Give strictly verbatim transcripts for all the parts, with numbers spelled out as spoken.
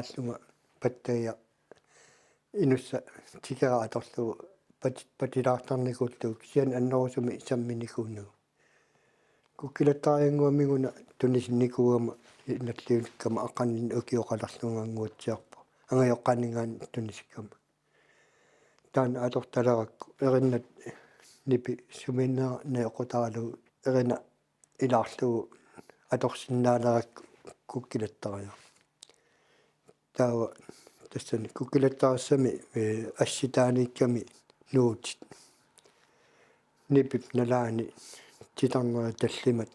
allunga pattagia inussa tikera atorlugu pat-, patilaartarnikuullugu kisianni annerusumik samminikuunagu. Kukkilattariannguamiguna tunisinnikuugama nalliulikkama aqaninni ukioqalerlungaannguatsiarpoq angajoqqaaninngaanniit tunisikkama. Taanna atortalerakku erinnat nipi sumiinnera najoqqutaralugu erinaq ilaarlugu atorsinnaalerakku kukkilattariaq. Taava tassani kukkilattarissami, ee, assitaaniikkami nuutit. Nipip nalaani titarnerit tallimat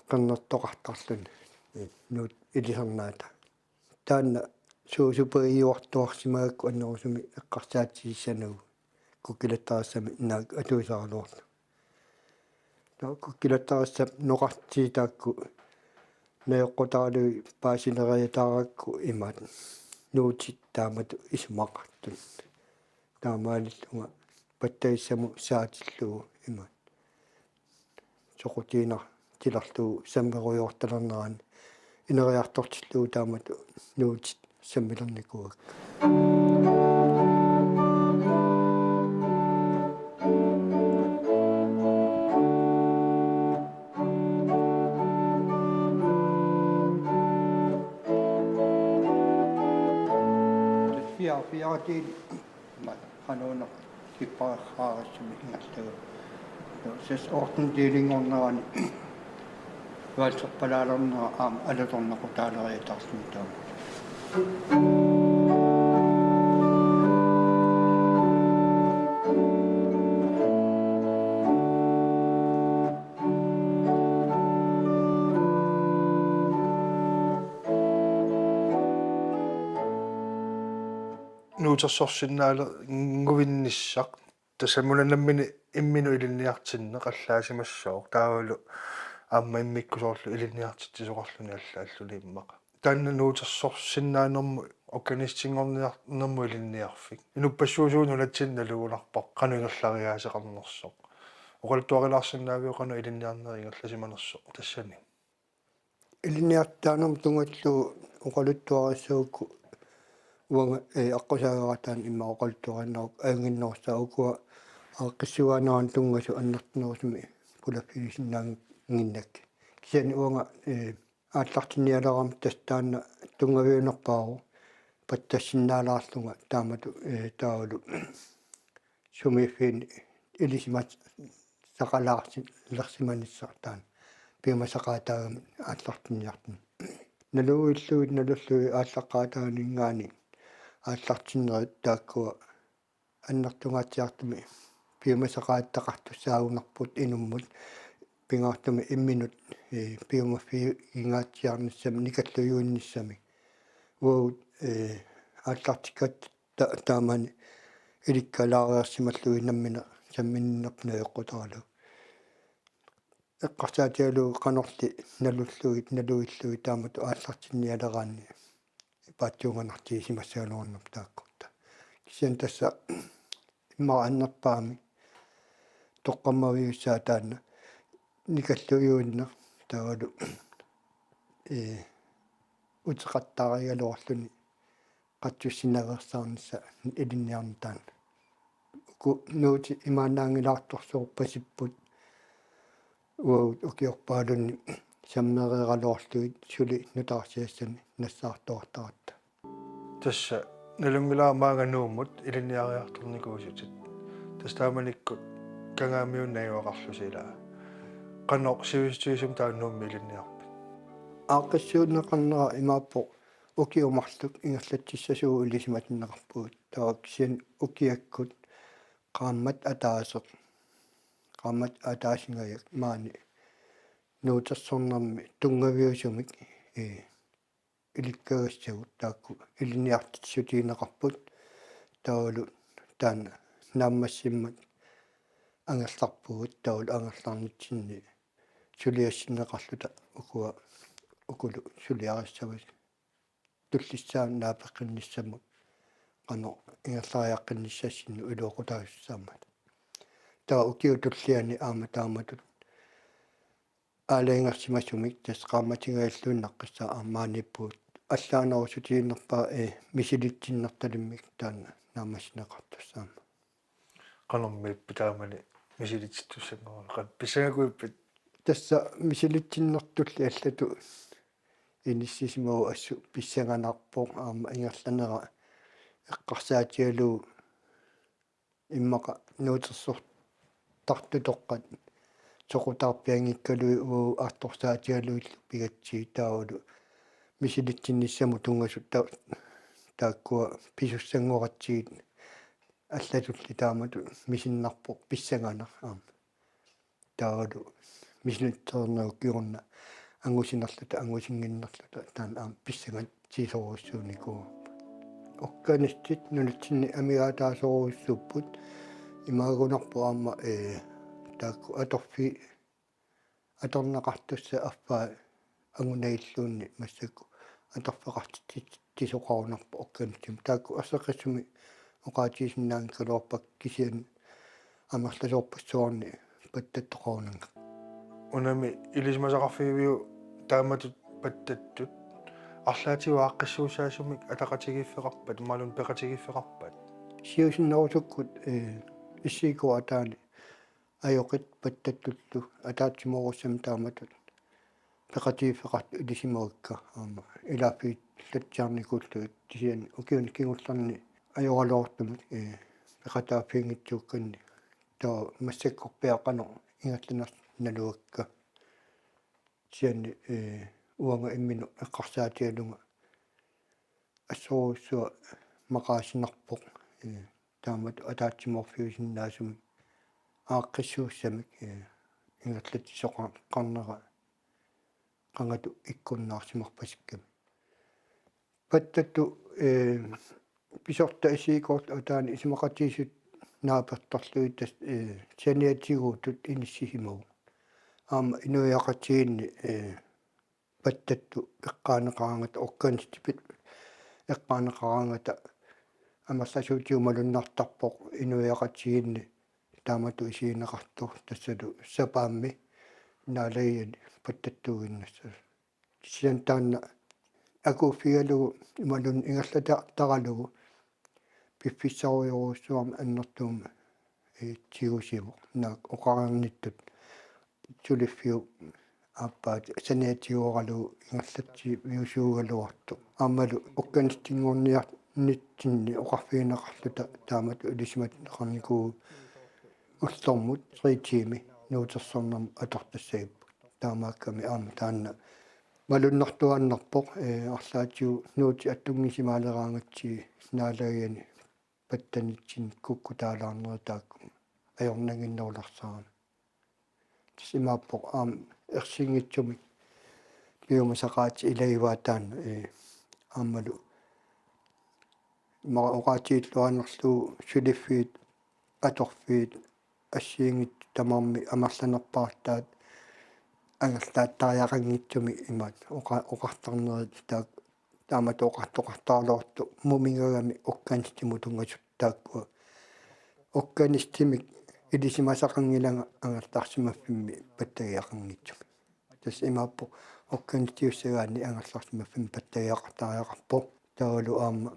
qernertoqartarluni, ee, nuut ilisarnaata. Taanna suusupagiuartuarsimagakku annerusumik eqqarsaatissanagu kukkilattarissami naak atuisaraluarlugu. Taava kukkilattarissap noqartii taakku najoqqutaralugit paasileriataarakku imaat nuutit taamatut isumaqartut. Taamaalillunga pattagissamut saatillugu imaat soqutiginartilerlugu sammerujoortalernerani ineriartortillugu taamatut nuutit sammilernikuuakka. Fire, fire dele. Imaat, qanuuneq kipparerraarissumik ingerlagu. Seks otte delinngornerani valserpalaalernera aamma alutornaqutaaleriataarluni taama. Nuutersorsinnaalerunnguinnissaq. Tassami una nammineq imminut ilinniartinneq allaasimassooq taavalu aamma immikkut soorlu ilinniartitsisoqarluni allaalluni immaqa. Taanna nuutersorsinnaanermut organistinngorniarnermut ilinniarfik. Inuppassuusugut nunatsinni nalugunarpoq qanoq ingerlariaaseqarnersoq. Oqaluttuarilaarsinnaaviuk qanoq ilinniarneri ingerlasimanersoq tassani? Ilinniartitaanermut tunngatillugu oqaluttuarissagukku uanga, ee, aqqusaagara taanna immaqa oqaluttuarinerup ajunnginnerussaa ukua aaqqissuugaannerannut tunngasut annertunerusumik pulaffigisinnaannginnakkit. Kisianni uanga, ee, aallartinnialerama tassa taanna tunngaviunerpaavoq pattassinnaalaarlunga taamatut, ee, taavalu sumiiffiini ilisimasaqalaarsi-, -lersimanissaq taanna piumasaqaataagamik aallartinniartut. Naluillugit nalullugit aallaqqaataaninngaanniit aallartinnerit taakkua annertungaatsiartumik piumasaqaattaqartussaagunarput inummut pingaartumik imminut, ee, piumaffiginngaatsiarnissamik nikallujuinnissamik. Uagut, ee, aallartikkatta ta-, taamani ilikkalaariarsimallugit nammineq sammininnerput najoqqutaralugu. Eqqarsaatigalugu qanorli nalullugit, naluillugit taamatut aallartinnialeraanni paatsuunganartigisimassagaluarnerput taakkutta. Kisianni tassa immaqa annerpaamik toqqammaviussaa taanna nikallujuinneq taavalu, ee, uteqattaarigaluarluni qatsussinaveersaarnissaq ilinniarneq taanna. Uku nuutit imaannaanngilaartorsuorpasipput uagut ukiorpaalunni sammereeraluarlugit suli nutaarsiassani nassaartuartaratta. Tassa nalunngilara maanga Nuummut ilinniariartornikuusutit. Tassa taamanikkut Kangaamiunut najugaqarlusi ilaa. Qanoq sivisutigisumik taava Nuummi ilinniarpit? Aaqqissuunneqarnera imaappoq ukiut marluk ingerlatsissasugut ilisimatinneqarpugut. Taava kisianni ukiakkut qaammat ataaseq, qaammat ataasingajak maani nuutersornermi tunngaviusumik, ee, ilikkagassavut taakku ilinniartitsissutigineqarput taavalu taanna naammassimmat angerlarpugut taavalu angerlarnitsinni suliassinneqarluta ukua ukulu suliarissavasi tullissaa naapeqqinnissamut qanoq ingerlariaqqinnissassinnut iluaqutaasussaammat. Taava ukiut tulliani aamma taamatut aalajangersimasumik tassa qaammatingajalluinnaqqissaaq aamma maaniippugut allaanerussutiginerpaaq, ee, misilitsinnertalimmik taanna naammassineqartussaammat. Qanormiippat taamani misilitsittussanngorneqarpat, pissangakuippat? Tassa misilitsinnertulli allatut inissisimavoq, assut pissanganarpoq aamma ingerlanera eqqarsaatigalugu immaqa nuutersortartutoqqat soqutaarpianngikkaluit uagut artorsaatigalugillu pigatsigit taavalu misilitsinnissamut tunngasut ta-, taakkua pisussanngoratsigit allatulli taamatut misinnarpoq pissanganaq aamma. Taavalu misilitsereernagu kingorna angusinerluta angusinnginnerluta taanna aamma pissangatsisorujussuunikuuarput. Organistit nunatsinni amigaataasorujussuupput, imaagunarpoq aamma, ee, taakku atorfi-, atorneqartussat affaa angunagilluunniit massakkut atorfeqartitsisoqarunarpoq organistimut. Taakku erseqqissumik oqaatigisinnaanngikkaluarpakka, kisianni amerlasoorpassuarni pattattoqarunanngilaq. Unami ilisimasaqarfigiviuk taamatut pattattut arlaatigut aaqqissuussaasumik ataqatigiiffeqarpat, imaluunniit peqatigiiffeqarpat? Siusinnerusukkut, ee, S I K ataani ajoqit pattattullu ataatsimoorussamik taamatut peqatigiiffeqartut ilisimavakka, aamma ilaaffigilatsiarnikuullugit, kisianni ukiuni kingullerni ajoraluartumik, ee, peqataaffiginngitsuukkanni taava massakkorpiaq qanoq ingerlanersoq naluakka. Kisianni, ee, uanga imminut eqqarsaatigalunga assorujussuaq maqaasinarpoq, ee, taamatut ataatsimoorfiusinnaasumik aaqqissuussamik, ee, ingerlatsisoqarnera qangatut ikkunnaarsimarpasikkami. Pattattut, ee, pisortat S I K-rlu ataani isumaqatigiissut naapertorlugit tassa, ee, saniatigutut inissisimavoq. Aamma inuiaqatigiinni, ee, pattattut eqqaaneqaraangata, organistit eqqaaneqaraangata amerlasuutigut malunnartarpoq inuiaqatigiinni taamatut isigineqartoq, tassalu sapaammi naalagiani pattattuuginnassasoq. Kisianni taanna akuuffigalugu imaluunniit ingerlatartaralugu piffissarujorujussuarmik annertuumik, ee, tigusivoq. Naak oqarnittut suliffiup aappaata saniatigooralugu ingerlatsiviusuugaluartoq. Aammalu organistinngorniarnitsinni oqarfigineqarluta taamatut ilisimatinneqarnikuuvugut ullormut tre tiimi nuutersornermut atortassagipput. Taamaakkami aamma taanna malunnartuaannarpoq, ee, arlaatigut nuutit attunngisimaaleraangatsigit naalagiani pattanitsinni kukkutaalaarneri taakku ajornannginnerulersaramik. Tassa imaappoq aamma ersinngitsumik piumasaqaatit ilagivaat taanna, ee, aammalu ima oqaatigilluaannarlugu suliffiit, atorfiit assigiinngitsut tamarmik amerlanerpaartaat angerlaattariaqanngitsumik imaat oqa-, oqartarnerit taak-, taamatut oqartoqartaraluartoq mumigagami organistimut tunngasut taakkua. Organistimik ilisimasaqanngilanga angerlarsimaffimmi pattagiaqanngitsumik. Tassa imaappoq organistiussagaanni angerlarsimaffimmi pattagiaqartariaqarpoq. Taavalu aamma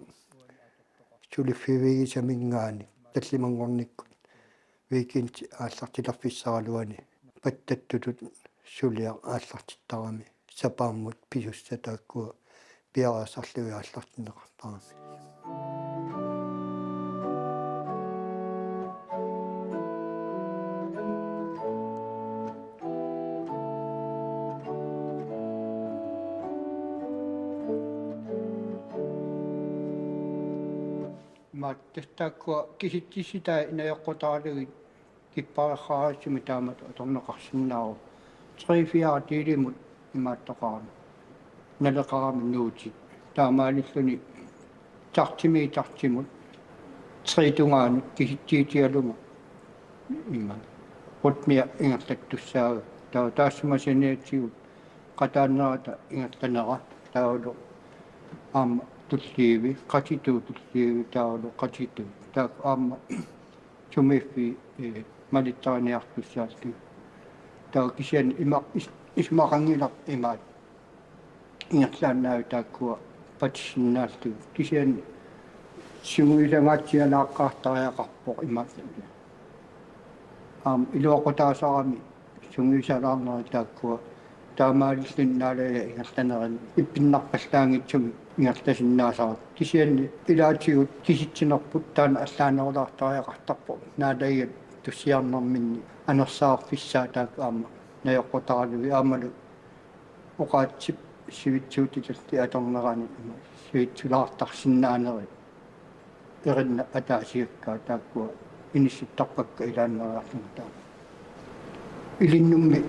suliffivigisaminngaanniit tallimanngornikkut weekendi aallartilerfissaraluani pattattutut suliaq aallartittarami sapaammut pisussat taakkua piareersarlugit aallartinneqartarami. Imaattoq tassa taakkua kisitsisit taava inajoqqutaralugit kippareqqaarissumik taamatut atorneqarsinnaavoq. Tre fjerdedilimut imaattoqarami naleqarami nuutit. Taamaalilluni taktimit taktimut tre tungaanut kisitsiitigalunga ima rytmia ingerlattussaavat. Taava taassuma saniatigut qataannerata ingerlanera taavalu aamma tulliivi, qatituut tulliivi, taavalu qatituut. Taakku aamma sumiiffiit, ee, malittariniartussaallutik. Taava kisianni ima is-, isumaqanngilaq imaat ingerlaannaavik taakkua patsisinnaallugit, kisianni sungiusangaatsialaaqqaartariaqarpoq imaattoq. Aamma iluaqutaasarami sungiusalaarnerit taakkua taamaalilluni naalagaajuk ingerlanerini ippinnarpallaanngitsumik ingerlasinnaasarput. Kisianni ilaatigut kisitsinerput taanna allaanerulaartariaqartarpoq, naalagiga tussiarnerminni anersaarfissaa taakku aamma najoqqutaralugit aammalu oqaatsip sivitsuutitallit atornerani sivitsulaartarsinnaanerit erinnat ataasigakkaat taakkua inissittarpakka ilaanneeriarlunga taama. Ilinnummi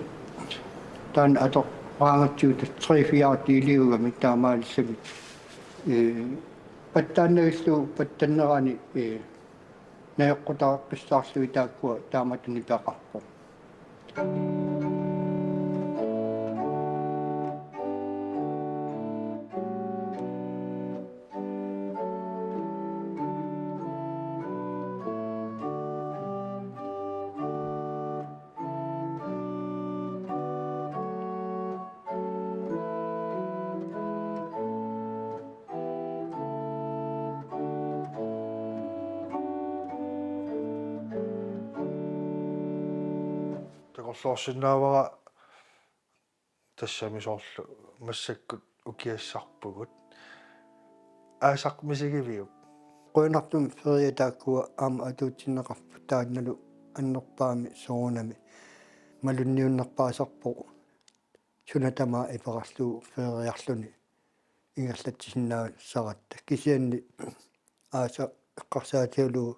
taanna atoraangatsigu tre-fjerdedeliugami taamaalilluni, ee, pattaannagillugu pattannerani, ee, najoqqutaaqqissaarlugit taakkua taamatut nipeqarpoq. Takorloorsinnaavara tassami soorlu massakkut ukiassarpugut. Aasaq misigiviuk? Qujanartumik ferie taakkua aamma atuutsinneqarput, taannalu annerpaamik soorunami malunniunnerpaasarpoq suna tamaat iperarlugu feriarluni ingerlatsisinnaassaratta. Kisianni aasaq eqqarsaatigalugu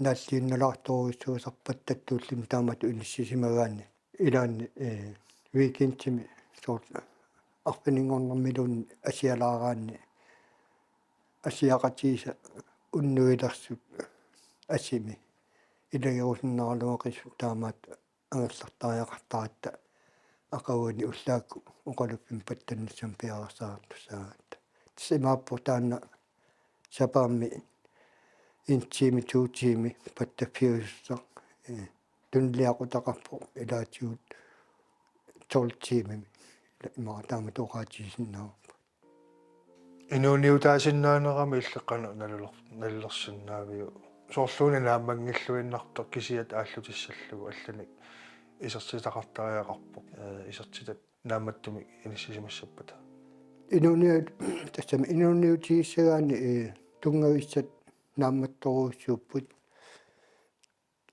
naalliunnalaartorujussuusarput pattattuulluni taamatut inissisimagaanni. Ilaanni, ee, weekendimi soorlu arfininngornermiluunniit asialaaraanni asiaqatigisaat unnuilersut asimi ilagerusunnaraluaqisut taamaattoq angerlartariaqartaratta aqaguani ullaakkut oqaluffimmi pattannissami piareersartussaagatta. Tassa imaappoq taanna sapaammi en time, to time pattaffiusussaq, ee, tunuliaqutaqarpoq ilaatigut tolv timemi. Ila imaattoq taamatut oqaatigisinnaavarput. Inuuniutaasinnaaneranik illit qanoq nalulor-, nalulersinnaaviuk? Soorluuna naammanngilluinnartoq kisiat aallutissallugu allanik isertitaqartariaqarpoq, ee, isertitat naammattumik inissisimassappata. Inuuniut-, tassami inuuniutigissagaanni, ee, tunngavissat naammattorujussuupput.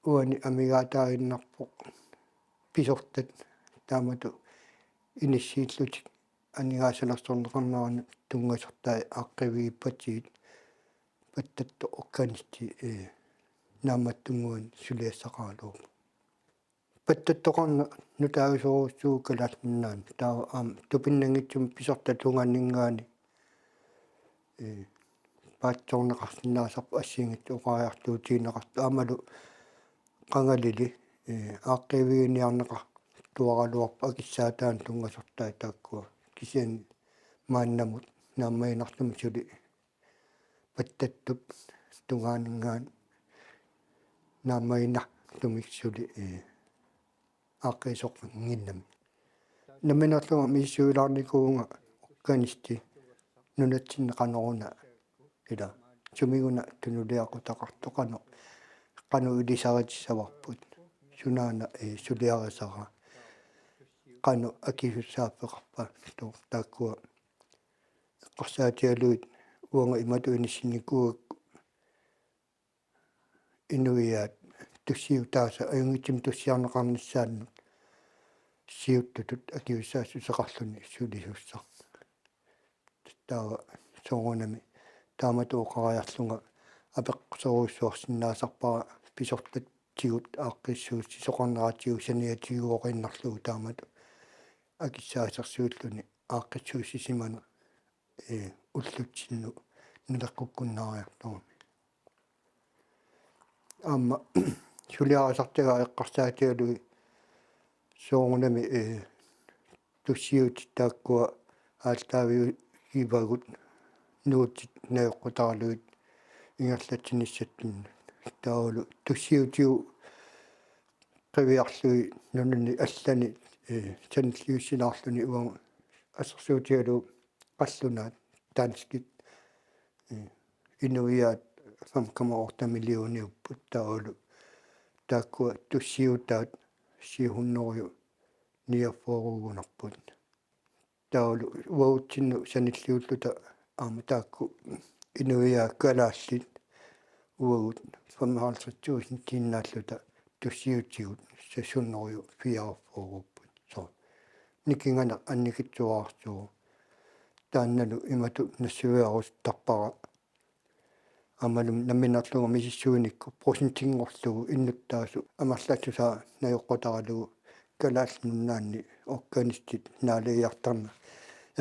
Uani amigaataaginnarpoq pisortat taamatut inissiillutik aningaasalersorneqarneranut tunngasortai aaqqiivigippatigut pattattoq organisti, ee, naammattunnguanik suliassaqaraluarpoq. Pattattoqarneq nutaajusorujussuuvoq Kalaallit Nunaanni. Taava aamma tupinnanngitsumik pisortat tungaanninngaanniit, ee, paatsoorneqarsinnaasarput assigiinngitsunik oqariartuutigineqartut aammalu qangalili, ee, aaqqiiviginiarneqartuaraluarput akissaataanut tunngasortai taakkua. Kisianni maannamut naammaginartumik suli pattattup tungaaninngaanniit naammaginartumik suli, ee, aaqqiisoqannginnami. Nammineerlunga misissuilaarnikuuvunga organisti nunatsinni qanoruna, ila, sumiguna tunuliaqutaqartoq, qanoq, qanoq ilisaritissavarput, sunaana, ee, suliarisara, qanoq akisussaaffeqarpa, to-, taakkua eqqarsaatigalugit uanga imatut inissinnikuugakku inuiaat tussiutaasa ajunngitsumik tussiarneqarnissaannut siuttutut akisussaassuseqarluni sulisussaq. Taava soorunami taamatut oqariarlunga apeqquserujussuarsinnaasarpara pisortatigut aaqqissuussisoqarneratigut saniatigooqinnarlugu taamatut akissaasersuulluni aaqqissuussisimaneq, ee, ullutsinnut naleqqukkunnaariartorami. Aamma suliarisartagaat eqqarsaatigalugit soorunami, ee, tussiutit taakkua aallaavigivagut nuutit najoqqutaralugit ingerlatsinissatsinnut. Taavalu tussiutigut qiviarlugit nunani allani, ee, sanilliussilaarluni uanga assersuutigalugu qallunaat danskit, eh, inuiaat fem komma otte millioniupput taavalu taakkua tussiutaat syv hundrede niogfyrre-ugunarput. Taavalu uagutsinnut sanilliulluta aamma taakku inuiaat kalaallit uagut femoghalvtreds tusindiinnaalluta tussiutigut seks hundrede fireogfyrre-upput. Så nikinganeq annikitsuararsuuvoq. Taannalu imatut nassuiarusuttarpara. Aammalumi nammineerlunga misissuinikkut procentinngorlugu innuttaasut amerlassusaa najoqqutaralugu Kalaallit Nunaanni organistit naalagiartarneq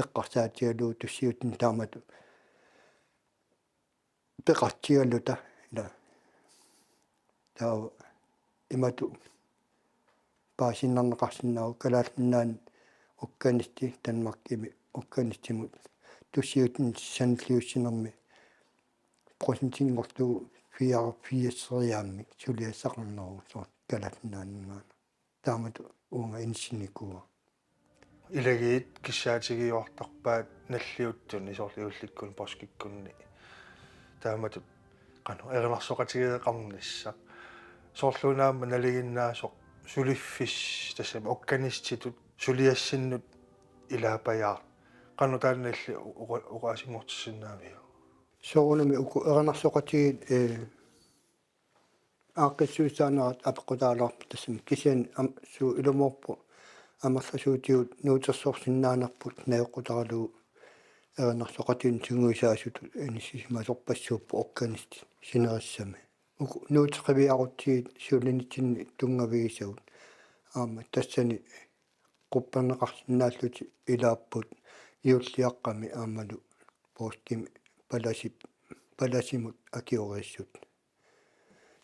eqqarsaatigalugu tussiutinik taamatut peqartigaluta ila. Taava imatut paasiinnarneqarsinnaavoq Kalaallit Nunaanni organisti Danmarkimi organistimut tussiutinik sanilliussinermi procentinngorlugu fireogfirseriaammik suliassaqarneruvoq soorlu Kalaallit Nunaanni maani. Taamatut uunga inissinikuuara. Ilagiit kissaatigiuartarpaat nalliuttunik soorlu juullikkunni poorskikkunni. Taamatut qanoq erinarsoqatigeeqarnissaq. Soorluuna aamma nalinginnaasoq suliffis-, tassami organistitut suliassinnut ilaapajaartoq. Qanoq taanna illit oqa-, oqaasinngortissinnaaviuk? Soorunami uku erinarsoqatigiit, eh, aaqqissuussaanerat apeqqutaalerput tassami kisianni am-, suut ilumoorpoq amerlasuutigut nuutersorsinnaanerput najoqqutaralugu erinarsoqatigiinni sungiusaasutut inissisimasorpassuupput organistit sinerissami. Uku nuuteqqiviarutsigit sulinitsinni tunngavigisagut aamma tassani qupperneqarsinnaallutik ilaapput juulliaqqami aammalu poorskimi palasip-, palasimut akiorissut.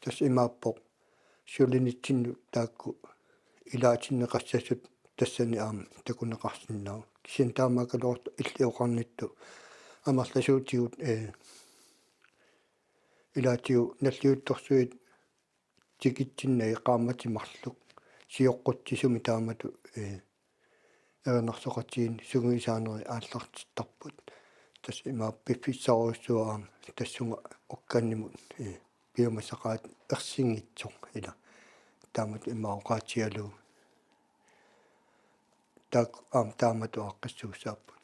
Tassa imaappoq sulinitsinnut taakku ilaatinneqassasut tassani aamma takuneqarsinnaavoq. Kisianni taamaakkaluartoq illit oqarnittut amerlasuutigut, eh, ilaatigut nalliuttorsuit tikitsinnagit qaammatit marluk sioqqutsisumik taamatut, eh, erinarsoqatigiinni sungiusaanerit aallartittarput. Tassa imaappoq piffissarujussuaq aamma tassunga organimut, eh, piumasaqaat ersinngitsoq ila. Taamatut ima oqaatigalugu. Taakku aamma taamatut aaqqissuussaapput.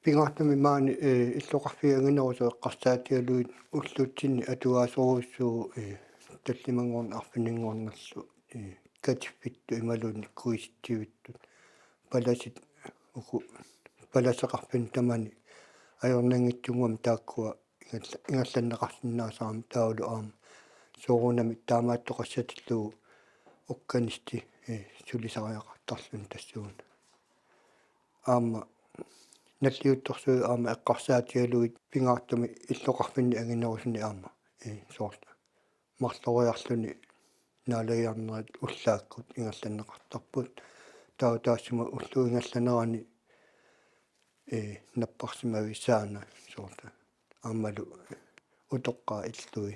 Pingaartumik maani, eh, illoqarfiit anginerusut eqqarsaatigalugit ullutsinni atugaasorujussuuvoq, eh, tallimanngorneq arfininngornerlu, eh, katiffittut imaluunniit kuisitsivittut. Palasit uku palaseqarfinni tamani ajornanngitsunnguamik taakkua ingerla-, ingerlanneqarsinnaasarami taavalu aamma soorunami taamaattoqassatillugu organisti, eh, sulisariaqartarluni tassuuna. Aamma nalliuttorsuit aamma eqqarsaatigalugit pingaartumik illoqarfinni anginerusuni aamma, eh, soorlu marloriarluni naalagiarnerit ullaakkut ingerlanneqartarput. Taava taassuma ullup ingerlanerani, eh, napparsimavissaana soorlu aammalu utoqqaat illui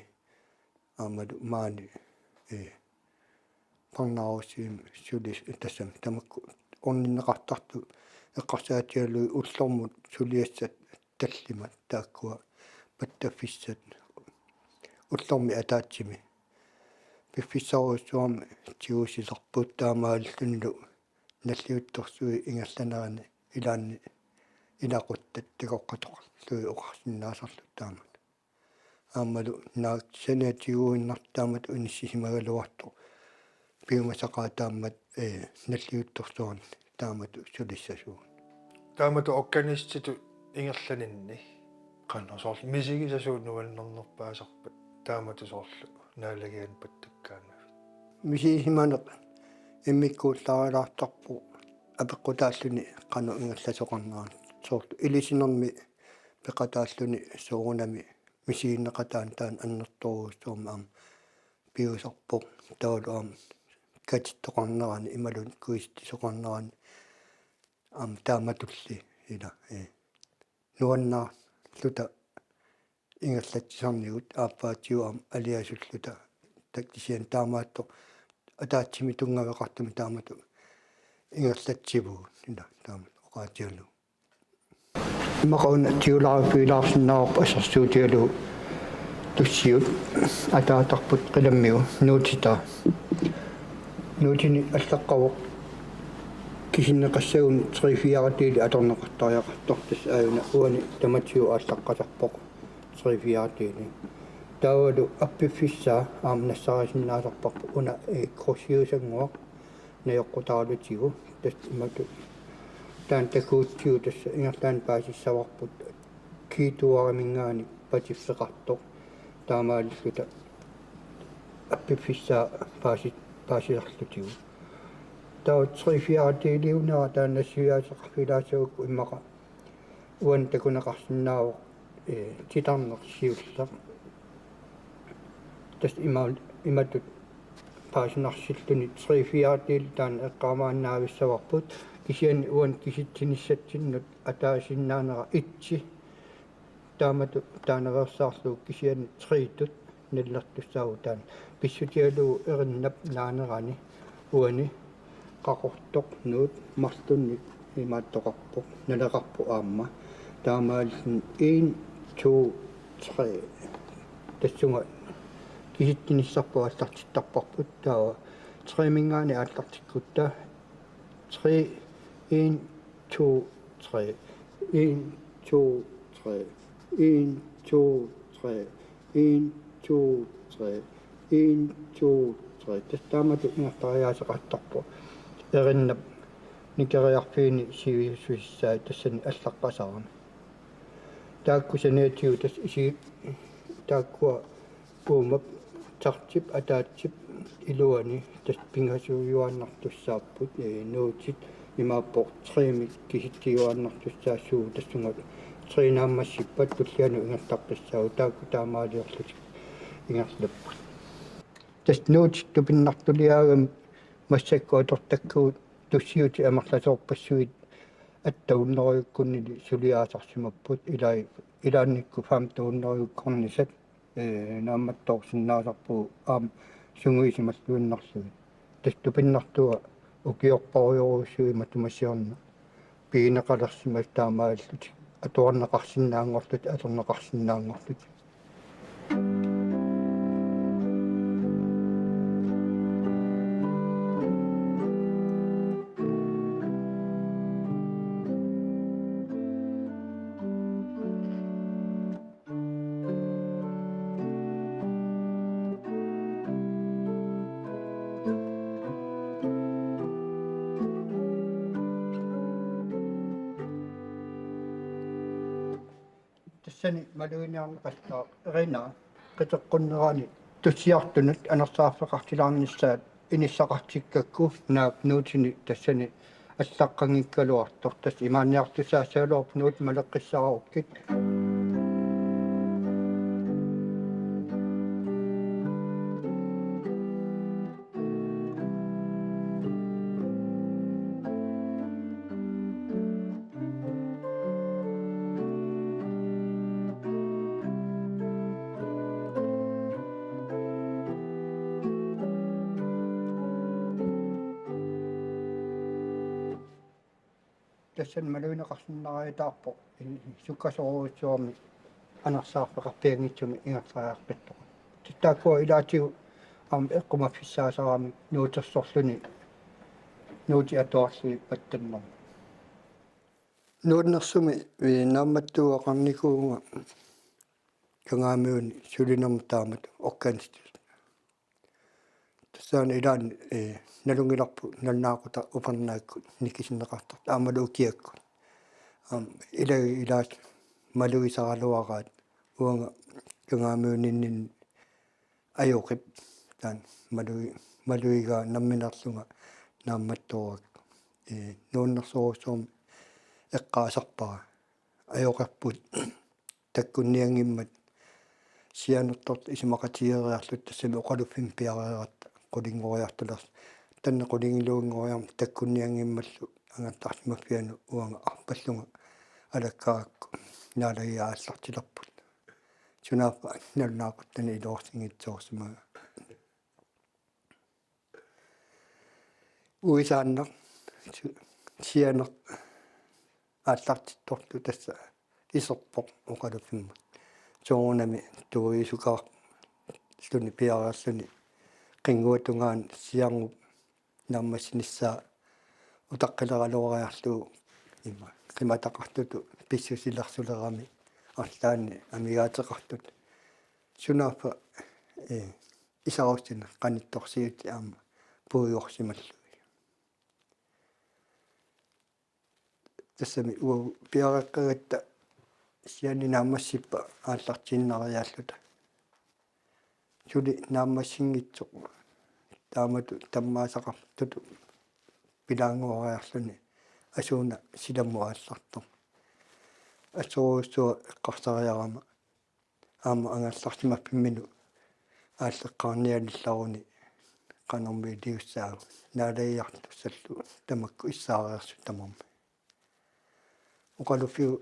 aammalu maani, eh, parnaarussivimmik sulis-, tassami tamakku orninneqartartut eqqarsaatigalugit ullormut suliassat tallimat taakkua pattaffissat ullormi ataatsimi piffissarujussuarmik tigusilerput taamaalillunilu nalliuttorsuit ingerlaneranni ilaanni ilaquttat takoqqatoqarlugit oqarsinnaasarluta taamatut. Aammalu naak saniatigut taamatut inissisimagaluartoq piumasaqaataammat, eh, nalliuttorsuarni taamatut sulissasugut. Taamatut organistitut ingerlaninni qanoq soorlu misigisasugut nuannernerpaasarpat taamatut soorlu naalagiannik pattakkaannavit? Misigisimaneq immikkuullaarilaartarpoq apeqqutaalluni qanoq ingerlasoqarnerani soorlu ilisinermi peqataalluni soorunami misigineqataani taanna annertoorujussuarmik aamma piusarpoq taavalu aamma katittoqarnerani imaluunniit kuisitsisoqarnerani aamma taamatulli ila, eh, nuannaarluta ingerlatsisarnigut aappaatigut aamma aliasulluta takkisian taamaattoq ataatsimik tunngaveqartumik taamatut ingerlatsivugut ila taamatut oqaatigalugu. Immaqa una tigulaariffigilaarsinnaavarput assersuutigalugu tussiut ataatarput qilammigu nuutitaa. Nuutini allaqqavoq kisinneqassaguni tre fjerdedeli atorneqartariaqartoq, tassa aajuna uani tamatigut aallaqqasarpoq tre fjerdedeli. Taavalu appiffissaa aamma nassaarisinnaasarparput una, eh, krydsiusannguaq najoqqutaralutigu, tassa imatut taanna takugutsigu tassa ingerlaannaq paasissavarput kiituaraminngaanniit patiffeqartoq, taamaalilluta appiffissaa paasi-, paasisarlutigu. Taava tre fjerdedeliunera taanna nassiuiaateqarfigilaassagukku immaqa uani takuneqarsinnaavoq, eh, titarneq siulleq. Tassa ima-, imatut paasinarsilluni tre fjerdedel taanna eqqaamaannaavissavarput, kisianni uani kisitsinissatsinnut ataasiinnaanera etsi, taamatut taanaveersaarlugu kisianni treetut nalilertussaavugut taanna. Pissutigalugu erinnap naanerani uani qaqortoq nuut marlunnik imaattoqarpoq, naleqarpoq aamma. Taamaalilluni en, to, tre. Tassunga kisitsinissarput aallartittarparput, taava treminngaanniit aallartikkutta tre, en, to, tre, en, to, tre, en, to, tre, en, to, tre, en, to, tre. Tassa taamatut ingerlariaaseqattaarpoq. Erinnap nikeriarfiini sivisussusaa tassani allaqqasarami. Taakku saniatigut tassa isi-, taakkua uuma taktit ataatsip iluani tassa pingasuujuaannartussaapput, eh, nuutit imaappoq tremik kisitsiuaannartussaassuugut, tassunga tre naammassippat tullianut ingerlaqqissaagut, taakku taamaaliorlutik ingerlapput. Tassa nuutit tupinnartuliaagamik massakkut atortakkagut tussiutit amerlasoorpassuit otte hundredekkut suliaasarsimapput, ilai-, ilaannikkut fem hundredekkornisat, eh, naammattoorsinnaasarpugut aamma sungiusimalluinnarlugit. Tassa tupinnartua ukiorparujorujussuit matuma siorna pigineqalersimasut taamaalillutik atuarneqarsinnaanngorlutik, atorneqarsinnaanngorlutik. Tassani maluginiarneqassaaq Erina qiteqqunnerani tussiartunut anersaarfeqartilaarnissaat inissaqartikkakku, naak nuutini tassani allaqqanngikkaluartoq. Tassa imaanniartussaassagaluarpoq, nuutit maleqqissaarukkit. Tassani malugineqarsinnaariataarpoq, i-, sukkasoorujussuarmik anersaarfeqarfianngitsumik ingerlariaqqittoq. Tassa taakkua ilaatigut aamma eqqumaffissaasaramik nuutersorluni nuutit atuarlugit pattannermik. Nuannersumik, eh, naammattuugaqarnikuuvunga Kangaamiuni sulinermut taamatut orkanstut. Tassaana ilaanni, eh, nalunngilarput nalunaaqutaq upernaakkut nikisinneqartartut aammalu ukiakkut. Aamma ilagit ilaat malugisaraluaraat uanga Kangaamiuninni ajoqip, taanna malugi-, malugigaa nammineerlunga naammattoorakku. Eh, nuannersorujussuarmik eqqaasarpara. Ajoqerput takkunnianngimmat sianertortut isumaqatigeeriarluta, tassami oqaluffimmi piareeratta qulinngoriartulersut. Taanna qulingiluanngoriarmat takkunnianngimmallu angerlarsimaffianut uanga arpallunga alakkarakku naalagiga aallartilerput. Sunaaffa nalunaaquttani iluarsinngitsoorsimavaa. Uisaanneq, su-, sianeq aallartittorlu tassa iserpoq oqaluffimmi. Soorunami tuuisukaarluni piareerluni qinnguata tungaanut siarup naammassinissaa utaqqileraluariarlugu ima qimataqartutut pissusilersulerami arlaanni amigaateqartut. Sunaaffa, eh, isarussineq qanittorsiutit aamma puigorsimallugit. Tassami uagut piareeqqagatta sianik naammassippat aallartiinnariaalluta. Suli naammassinngitsoq taamatut tammaasaqartutut pilaannguariarluni asuuna silammut aallartoq. Assorujussuaq eqqarsariarama aamma angerlarsimaffimminut aalleqqaarnialerluni qanormi iliussaagut naalagiartussallu tamakku issaariarsut tamarmik. Oqaluffiup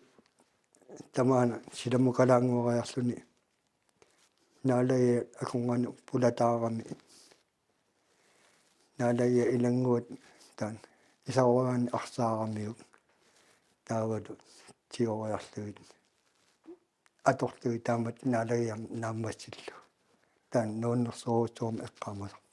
tamaana silammukalaannguariarluni naalagiat akornanni pulataarami. Naalagiat ilannguat taanna isarugaanni arsaaramiuk taavalu tigoriarlugit atorlugit taamatut naalagiarneq naammassillugu. Taanna nuannersorujussuarmik eqqaamasar-.